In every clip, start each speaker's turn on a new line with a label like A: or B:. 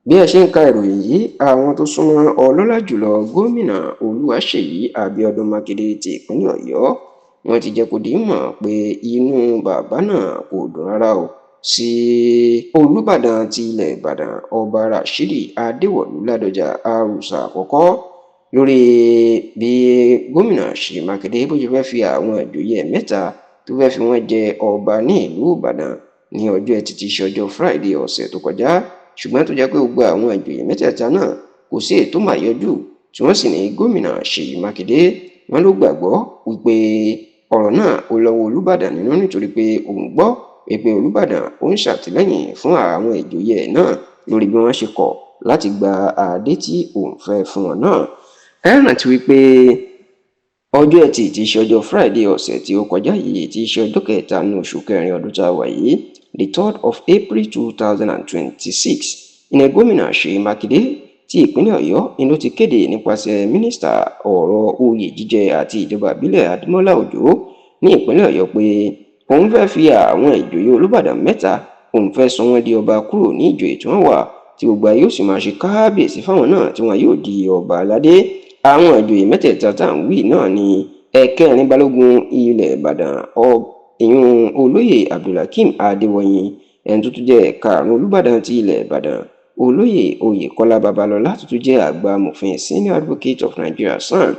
A: Bí ẹ ṣe ń ka ìròyìn yìí, àwọn tó súnmọ́ ọlọ́lá jùlọ Gómìnà Olúwaṣèyí Abíọ́dún Mákindé ti ìpínlẹ̀ Ọ̀yọ́, wọ́n ti jẹ́ kó di mímọ̀ pé inú bàbá náà kò dùn rárá o sí Olúbàdàn ti ilẹ̀ Ìbàdàn, Ọba Rashidi Adéwọ̀lú Ládọjà Arusa àkọ́kọ́, lórí bí Gómìnà Ṣèyí Mákindé bó ṣe fẹ́ fi àwọn ìjòyè mẹ́ta tó fẹ́ fi wọ́n jẹ ọba ní ìlú Ìbàdàn ní ọjọ́ Ẹtì tí í ṣe ọjọ́ Friday ọ̀sẹ̀ tó kọjá, ṣùgbọ́n tó jẹ́ pé gbogbo àwọn ìjòyè mẹ́tẹ̀ẹ̀ta náà kò sí èyí tó máa yọjú, tí wọ́n sì ní Gómìnà Ṣèyí Mákindé wọn ló gbàgbọ́ wípé ọ̀rọ̀ náà ó lọ́wọ́ Olúbàdàn nínú, nítorí pé òun gbọ́ wípé Olúbàdàn ó ń ṣàtìlẹ́yìn fún àwọn ìjòyè náà lórí bí wọ́n ṣe kọ̀ láti gba adé tí òun fẹ́ fún wọn náà. Ẹ rántí wípé ọjọ́ Ẹtì tí í ṣe ọjọ́ Friday ọ̀sẹ̀ tí ó kọjá yìí, tí í ṣe ọjọ́ kẹta ní oṣù kẹrin ọdún tá a wà yìí, the 3rd of April 2026, ìní Gómìnà Ṣèyí Mákindé ti ìpínlẹ̀ Ọ̀yọ́ ni ló ti kéde nípasẹ̀ mínísítà ọ̀rọ̀ oyè jíjẹ àti ìjọba ìbílẹ̀ Adémọ́lá Òjó ní ìpínlẹ̀ Ọ̀yọ́ pé òun fẹ́ fi àwọn ìjòyè Olúbàdàn mẹ́ta, òun fẹ́ sọ wọ́n di ọba kúrò ní ìjòyè tí wọ́n wà, tí gbogbo ayé ó sì máa ṣe káábíyèsí fáwọn náà, tí wọn yóò di ọba aládé. Àwọn ìjòyè mẹ́tẹ̀ẹ̀ta tá à ń wí náà ni ẹ̀kẹrin balógun ilẹ̀ Ìbàdàn, ìyún Olóyè Abdulhakeem Adéwọyìn, ẹni tó tún jẹ́ karùn-ún Olúbàdàn ti ilẹ̀ Ìbàdàn, Olóyè Oyèkọ́lá Babalọ́lá, tó tún jẹ́ àgbà amòfin, Senior Advocate of Nigeria, SAN,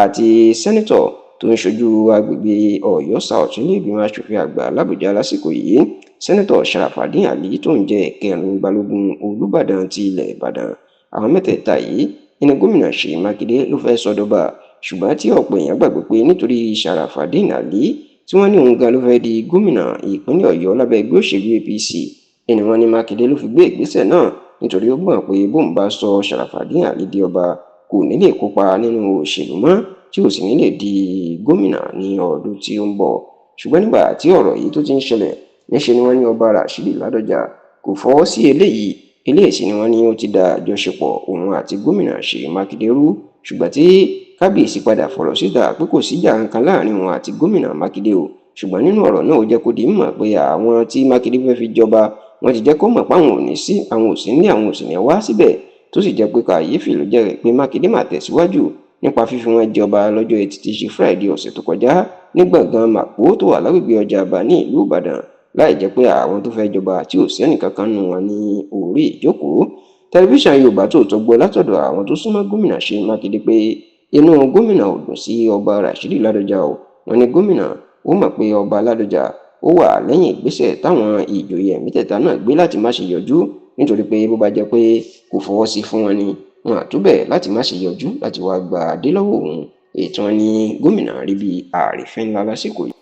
A: àti sẹ́nítọ̀ tó ń ṣojú agbègbè Ọ̀yọ́ South nílé ìgbìmọ̀ asòfin àgbà làbújá lásìkò yìí, Sẹ́nítọ̀ Sharafadeen Ali, tó ń jẹ́ ẹ̀kẹrin balógun Olúbàdàn ti ilẹ̀ Ìbàdàn. Àwọn mẹ́tẹ̀ẹ̀ta yìí ní Gómìnà Ṣèyí Mákindé ló fẹ́ sọdọ̀bà, ṣùgbọ́n tí ọ̀pọ̀ èèyàn gbàgbé pé nítorí Sharafadeen Ali tí wọ́n ní òun gan ló fẹ́ di gómìnà ìpínlẹ̀ Ọ̀yọ́ lábẹ́ ẹgbẹ́ òṣèlú APC, ẹni wọ́n ní Mákindé ló fi gbé ìgbésẹ̀ náà, nítorí ó gbọ́n pé bóun bá sọ Sharafadeen Ali di ọba, kò ní lè kópa nínú òṣèlú mọ́, tí ò sì ní lè di gómìnà ní ọdún tí ó ń bọ̀. Ṣùgbọ́n nígbà tí ọ̀rọ̀ yìí tó ti ń ṣẹlẹ̀, níṣe ni wọ́n ní Ọba Rashidi Ládọjà kò fọwọ́ sí eléyìí. Eléyìí sì ni wọ́n ní ó ti da àjọṣepọ̀ òun àti Gómìnà Ṣèyí Mákindé rú, ṣùgbọ́n tí kábíyèsí padà fọ̀rọ̀ síta pé kò síjà kankan láàrin òun àti Gómìnà Mákindé o. Ṣùgbọ́n nínú ọ̀rọ̀ náà, ó jẹ́ kó di mímọ̀ pé àwọn tí Mákindé fẹ́ fi jọba, wọ́n ti jẹ́ kó mọ̀ pé àwọn ò ní sí, àwọn ò sí ní, àwọn ò sì ní wá síbẹ̀, tó sì jẹ́ pé kàyéfì ló jẹ́ pé Mákindé máa tẹ̀síwájú nípa fífi wọn jọba lọ́jọ́ Ẹtì tí í ṣe Friday ọ̀sẹ̀ tó kọjá ní gbọ̀ngàn Màpó tó wà lágbègbè ọjà àbá ní ìlú Ìbàdàn, láì jẹ́ pé àwọn tó fẹ́ jọba tí ò sẹ́nì kankan nù wọn ní orí ìjókòó. Tẹlifíṣàn Yorùbá Tòótọ́ gbọ́ látọ̀dọ̀ àwọn tó súnmọ́ Gómìnà Ṣèyí Mákindé pé inú gómìnà ò dùn sí Ọba Rashidi Ládọjà o. Wọ́n ní gómìnà ó mọ̀ pé Ọba Ládọjà ó wà lẹ́yìn ìgbésẹ̀ táwọn ìjòyè mẹ́tẹ̀ẹ̀ta náà gbé láti má ṣe yọjú, nítorí pé bó bá jẹ́ pé kò fọwọ́ sí fún wọn ni, wọn àtúbẹ̀ láti má ṣe yọjú láti wá gba adé lọ́wọ́ òun. Ètò wọn ní gómìnà rí bí àrífín ńlá lásìkò yìí.